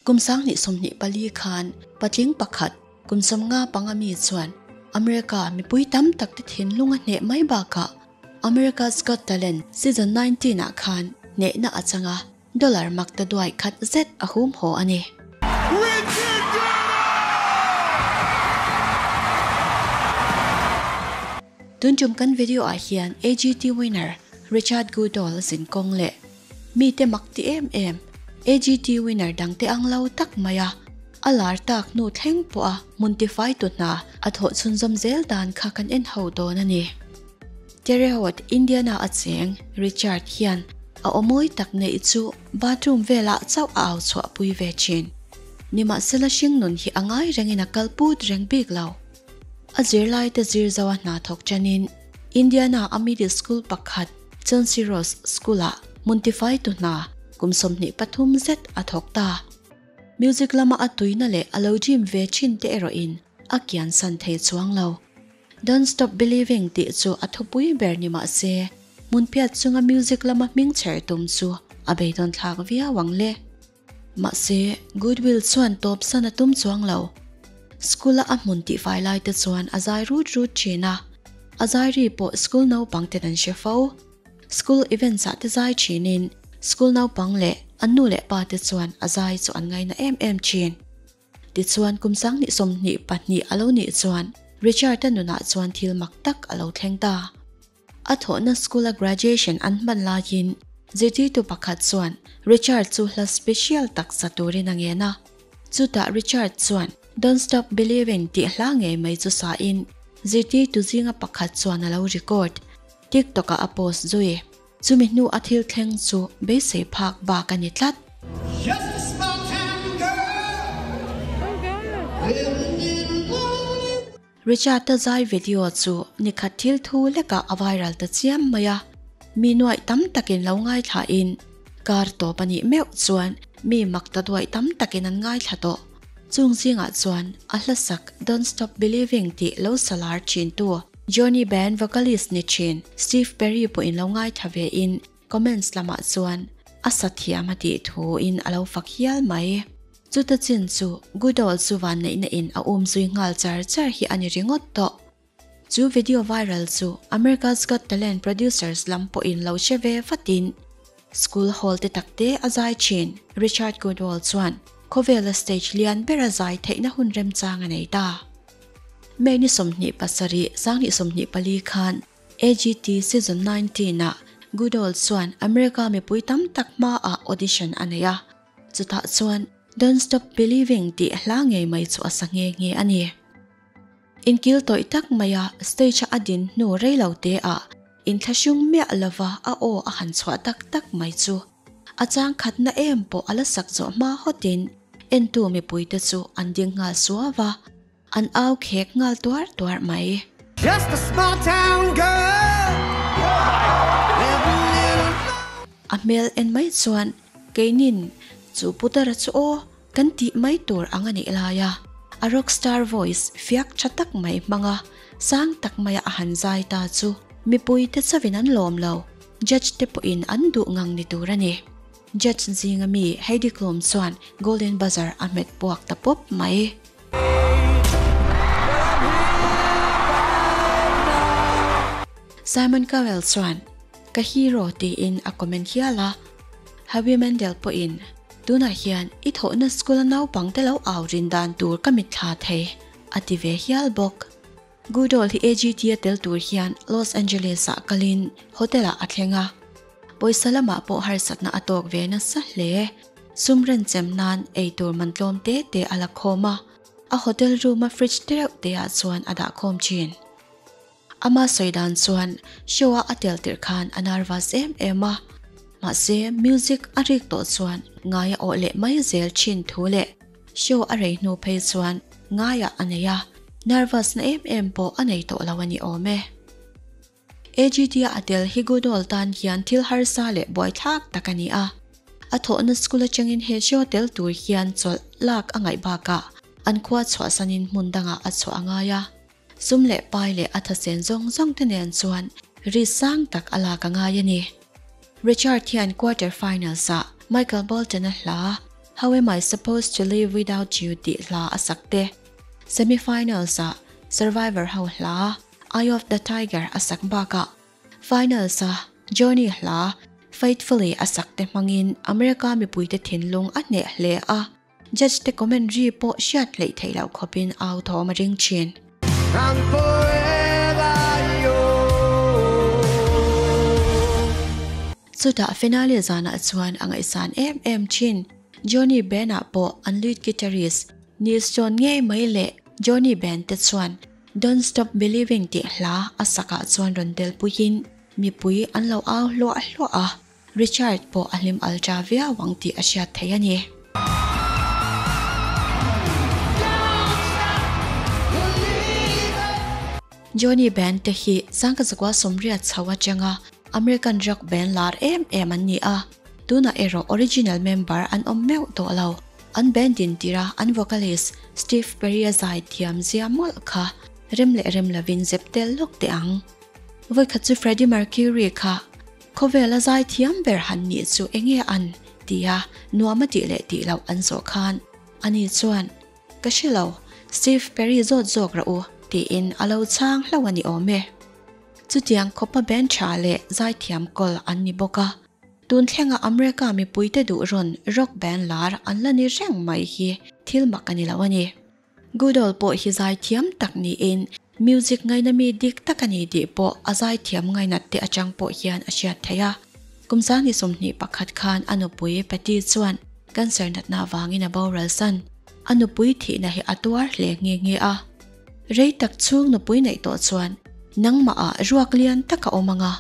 Kum 2024 khan patling pakhat kum 55 mi chuan America mipui tam tak te thinlung a hneh mai bakah America's Got Talent Season 19 ah khan hnehna a chang a, dollar maktaduai khat zet a hum haw a ni. Tun tum kan video ah hian AGT winner Richard Goodall zinkawng leh mite mak ti em em AGT winner dangte ang lo tak mai a, a lar tak hnu thleng pawh a hmun tifai tu hna a thawh chhunzawm zel dan kha kan en ho dawn a ni. Terre Haute, Indiana a cheng Richard hian a aw mawi tak neih chu bathroom velah chauh a au chhuah pui ve thin. Nimahsela hringnun hi a ngai rengin a kal put reng bik lo. A zirlaite zir zo a hna thawk chanin Indiana a middle school pakhat Chauncey Ross School-ah hmun tifai tu hna kum 23 zet a thawk ta. Music lama a tuina leh a lo gym ve thin te erawhin a kian san thei chuang lo. Don't Stop Believing tih chu a thupui ber ni mah se, hmun phiat chunga music lama hming chher tum chu a beidawn thlak viau ang le. Mahse, Goodwill chuan tawp san a tum chuang lo. School-a a hmun tihfai lai te chuan a zai rut rut thin a, a zai ri pawh school naupang ten an hre fo. School events-ah te zai thinin school naupang leh an nu leh pa te chuan a zai chu an ngaina em em thin. Tichuan kum 2022 a lo nih chuan Richard-a nunah chuan thil mak tak a lo thleng ta. A thawhna school-a graduation an hman laiin zirtirtu pakhat chuan Richard chu hla special tak sa turin a ngen a. Chutah Richard chuan Don't Stop Believing tih hla ngei mai chu sain zirtirtu zinga pakhat chuan a lo record. TikTok-ah a post zui. Chumi hnu a thil thleng chu beisei phak bak a ni tlat. Richard-a zai video chu nikhat thil thu lekah a viral ta chiam mai a, mi nuaih tam takin lo ngaithlain kar tawp a nih meuh chuan mi mak ta duaih tam takin an ngaithla tawh. Chung zingah chuan a hlasak Don't Stop Believing tih lo salar thintu Johnny Band vocalist ni thin Steve Perry pawhin lo ngaithla vein comments lamah chuan a sa thiam a tih thuin a lo fak hial mai. Chuta chin chu Goodall chu vanneihna in a um zui nghal char char hi a ni ringawt tawh. Chu video viral chu America's Got Talent producers lam pawhin lo hre ve vatin school hall te tak te a zai thin Richard Goodall chuan khawvela stage lian bera zai theihna hun remchang a nei ta. May ni 27, 2024 khan AGT Season 19 ah Goodall chuan America mipui tam tak hmaah audition a nei a. Chutah chuan Don't Stop Believing tih hla ngei mai chu a sa nghe nghe a ni. Inkil tawih tak maia stage a din hnu rei lo te ah inthlahrung miah lova a aw a han chhuah tak tak mai chu a chang khatna em pawh a la sak zawh hma hawtin entu mipuite chu an ding nghal suau a, an au khek nghal tuar tuar mai. Just a small town girl living in a A hmel en mai chuan keinin chu putara chu aw kan tih mai tur ang a nih lai a, a rockstar voice fiak tha tak mai hmanga sang tak maia a han zai ta chu mipuite chauhin an lawm lo, judge te pawhin an duh ngang ni tur a ni. Judge zinga mi Heidi Klum chuan golden buzzer a hmet puak ta pawp mai. Simon Cowell chuan ka hero tiin a comment hial a, Howie Mandel pawhin tunah hian i thawhna school a naupang te lo au rin dan tur ka mitthla thei a ti ve hial bawk. Goodall hi AGT a tel tur hian Los Angeles ah kalin hotel ah a thleng a, pawisa lamah pawh harsatna a tawk ve nasa hle. Sum renchem nan ei tur man tlawm te te a la khawm a, a hotel room a fridge tereuh te ah chuan a dah khawm thin. Ama sawi dan chuan show a a tel tirh khan a nervous em em a, mahse music a rik tawh chuan ngai a awh leh mai zel thin thu leh show a rei hnu phei chuan ngaiah a nei a, nervous na em em pawh a nei tawh lo a ni awm e. AGT a a tel hi Goodall tan hian thil harsa leh buaithlak tak a ni a. A thawhna school atangin he show tel tur hian chawlh lak a ngaih bakah an khua chhuahsanin hmun dangah a chhuah a ngai a. Sum leh pai leh a thasen zawng zawng te nen chuan ri sang tak a lak a ngai a ni. Richard hian quarter finals ah Michael Bolton a hla. How Am I Supposed to Live Without You tih hla a sak te, semi-finals-ah Survivor ho hla Eye of the Tiger a sak bakah finals-a Journey hla Faithfully a sak te hmangin America mipuite thinlung a hneh hle a, judge te comment ri pawh hriat hleih theih loh khawpin au thawm a ring thin. I'm forever yours. Chutah finale zanah chuan a ngaihsan em em thin. Johnny Band-ah pawh an lead guitarist Neil Stone ngei mai leh Johnny Band te chuan Don't Stop Believing tih hla a sakah chuan rawn tel puiin mipui an lo au hluah hluah a, Richard pawh a hlim al ta viau ang tih a hriat theih a ni. Johnny Band te hi Sangkazakua sawmriat chho atanga American rock band lar em em an ni a, tunah erawh original member an awm meuh tawh lo. An band din tira an vocalist Steve Perry-a zai thiam zia mawlh kha rem leh rem lovin zep tel lawk teh ang. Vawikhat chu Freddie Mercury kha khawvela zai thiam ber han nih chu enge an tia nuam a tih leh tih loh an zawh khan ani chuan Ka hre lo, Steve Perry zawt zawk rawh u tiin a lo chhang hlauh a ni awm e. Chutiang khawpa band tha leh zaithiam kawl an ni bawk a, tun thlenga America mipuite duh rawn rock band lar an la ni reng mai hi thil mak a ni lo a ni. Goodall pawh hi zaithiam tak niin music ngaina mi dik tak a ni tih pawh a zaithiam ngainat te atang pawh hian a hriat theih a. Kum sangni 21 khan a nupui Patty chuan cancer natna avangin a boral san. A nupui thihna hi a tuar hle nghe nghe a. Rei tak chhung nupui neih tawh chuan nangmah ah ruak lian tak a awm ang a,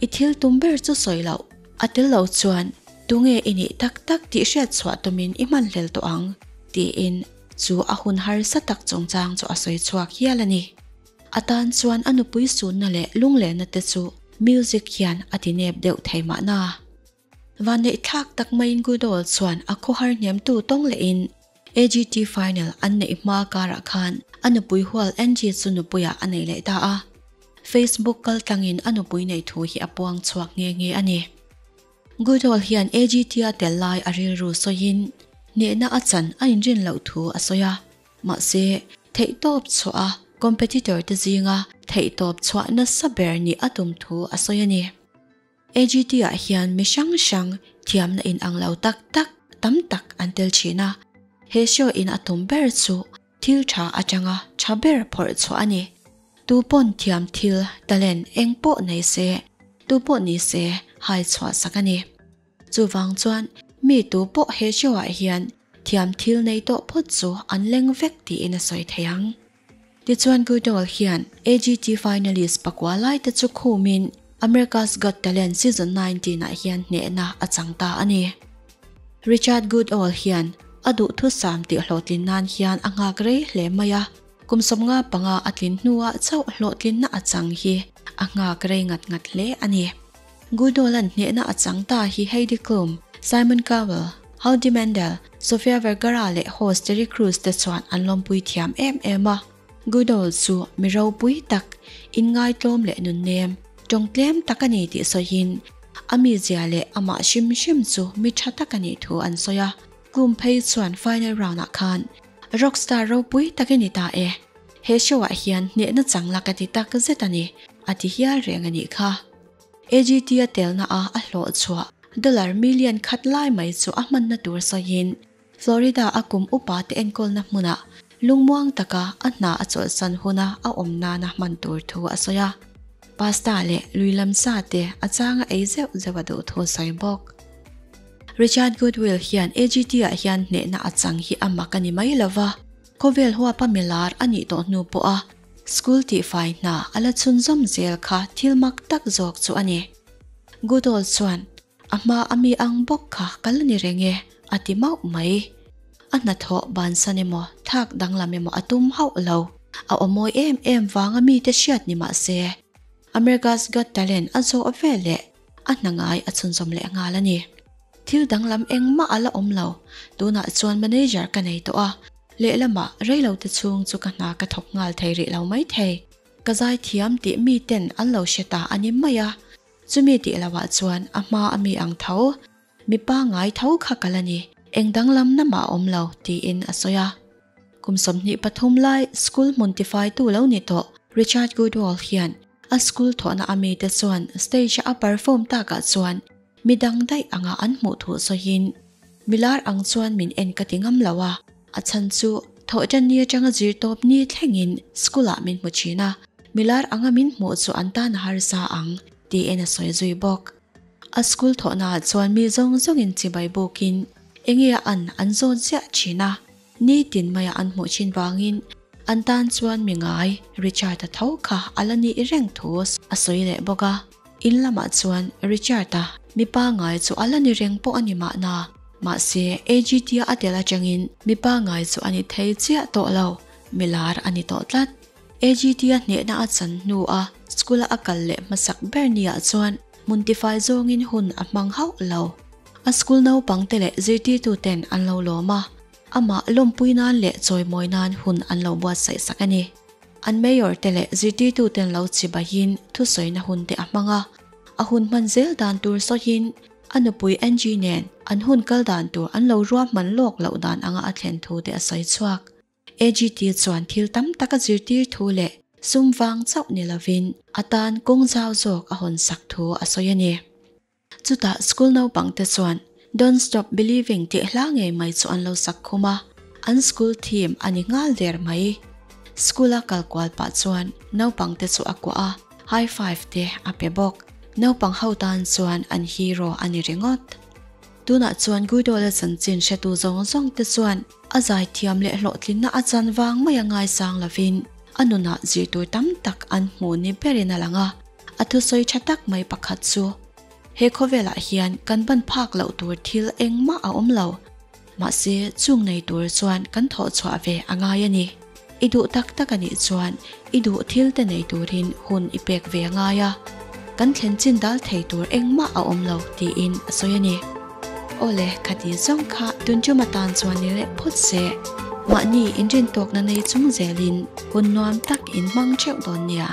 i thil tum ber chu sawi loh a tel lo chuan tunge i nih tak tak tih hriat chhuah tumin i hmanhlel tawh ang tiin chu a hun harsa tak chungchang chu a sawi chhuak hial a ni. A tan chuan a nupui sunna leh lunglenna te chu music hian a ti nep deuh thei mahna. Vanneih thlak tak maiin Goodall chuan a khawhar hniamtu tawng lehin AGT final an neih hma karah khan a nupui hual Angie chu nupuiah a nei leh ta a. Facebook kal tlangin a nupui neih thu hi a puang chhuak nghe nghe a ni. Goodall hian AGT-a tel lai a rilru sawiin hnehna a chan a inrin loh thu a sawi a. Mahse, theihtawp chhuah a competitor te zinga theihtawp chhuah nasa ber nih a tum thu a sawi a ni. AGT-ah hian mi hrang hrang thiamna inang lo tak tak tam tak an tel thin a, he show in a tum ber chu thil tha atanga tha ber phawrh chhuah a ni. Tu pawn thiam thil, talent, eng pawh nei se, tu pawh ni se hai chhuah sak a ni. Chuvang chuan mi tu pawh he show-ah hian thiam thil nei tawh phawt chu an leng vek tiin a sawi thei ang. Tichuan Goodall hian AGT finalist pakua lai te chu khumin America's Got Talent season 19 ah hian hnehna a chang ta a ni. Richard Goodall hian a duhthusam tih hlawhtlin nan hian a nghak rei hle mai a, kum 55 a tlin hnuah chauh hlawhtlinna a chang hi a nghak rei ngat ngat hle a ni. Goodall-a'n hnehna a chang ta hi Heidi Klum, Simon Cowell, Howie Mandel, Sofia Vergara leh host Terry Crews te chuan an lawmpui thiam em em a. Goodall chu mi ropui tak, inngaitlawm leh nunnem, tawng tlem tak a ni tih sawiin, a mizia leh amah hrim hrim chu mi tha tak a nih thu an sawi a. Klum phei chuan final round-ah khan rockstar ropui tak i ni ta e, he show-ah hian hnehna chang la ka ti tak zet a ni, a ti hial reng a nih kha. AGT a telna a a hlawh chhuah dollar million khat lai mai chu a hmanna tur sawiin Florida a kum upa te enkawlna hmunah lungmuang taka a hna a chawlhsan huna a awm nana hman tur thu a sawi a. Pasta leh lui lam sa te a changa ei zeuh zeuh a duh thu a sawi bawk. Richard Goodwill hian AGT ah hian hnehna a chang hi a mak a ni mai lova, khawvel huapa milar a nih tawh hnu pawha School tihfai hna a la chhunzawm zel kha thil mak tak zawk chu a ni. Goodall chuan, A hma a mi ang bawk kha ka la ni reng e, a ti mauh mai. A hnathawh bansan emaw thak danglam emaw a tum hauh lo. A awmawi em em vanga mite hriat ni mah se, America's Got Talent a zawh veleh a hna ngai a chhunzawm leh nghal a ni. Thil danglam engmah a la awm lo, tunah chuan manager ka nei tawh a, lehlamah reilote chhung chu ka hna ka thawk nghal thei rih lo maithei. Ka zai thiam tih miten an lo hre ta a ni mai a, chumi tih lohah chuan a hma a mi ang tho, mipa ngai tho kha ka la ni. Eng danglamna mah a awm lo, tiin a sawi a. Kum 23 lai school hmun tifaitu lo ni tawh Richard Goodall hian a school thawhna a mite chuan stage-a a perform takah chuan midang daih anga an hmuh thu sawiin, Milar ang chuan min en ka ti ngam lo a, a chhan chu thawhṭan ni aṭanga zir tawp ni thlengin school-ah min hmu ṭhin a, milar anga min hmuh chu an tan a harsa ang, tiin a sawi zui bawk. A school thawhnaah chuan mi zawng zawngin chibai bukin enge a an an zawn ziah thin a, nitin maia an hmuh thin vangin an tan chuan mi ngai Richard-a tho kha a la nih reng thu a sawi leh bawk a. In lamah chuan Richard-a mipa ngai chu a la ni reng pawh a ni mahna, mahse AGT-a a tel atangin mipa ngai chu a ni thei chiah tawh lo, milar a ni tawh tlat. AGT-a hnehna a chan hnua school-a a kal leh hmasak ber niah chuan hmun tifai zawngin hun a hmang hauh lo. A school naupangte leh zirtirtuten an lo lawm a, amah lawmpui nan leh chawimawi nan hun an lo buatsaih sak a ni. An mayor te leh zirtirtuten lo chibahin thusawina hun te a hmang a, a hun hman zel dan tur sawiin a nupui Angie nen an hun kal dan tur an lo ruahman lawk loh dan anga a thlen thu te a sawi chhuak. AGT chuan thil tam tak a zirtir thu leh sum vang chauh ni lovin a tan kawng zau zawk a hawn sak thu a sawi a ni. Chutah school naupangte chuan Don't Stop Believing tih hla ngei mai chu an lo sak khum a, an school theme a ni nghal der mai. School a kal kual pah chuan naupangte chu a kuah a, high five te a pe bawk. Naupang ho tan chuan an hero a ni ringawt. Tunah chuan Guidola chanchin hretu zawng zawng te chuan A zaithiam leh hlawhtlinna a chan vang mai a ngaisang lovin a nunah zirtur tam tak an hmu ni berin a lang a, a thusawi tha tak mai pakhat chu, He khawvelah hian kan ban phak loh tur thil engmah a awm lo, mahse chung nei tur chuan kan thawh chhuah ve a ngai a ni. I duh tak tak a nih chuan i duh thil te nei turin hun i pek ve a ngai a, kan thlen chin dal thei tur engmah a awm lo tiin a sawi a ni. Awle, khati zawng kha tuntum atan chuan ni leh phawt se, mahni inrintawkna nei chung zelin hun nuam tak in hmang theuh dawn nia.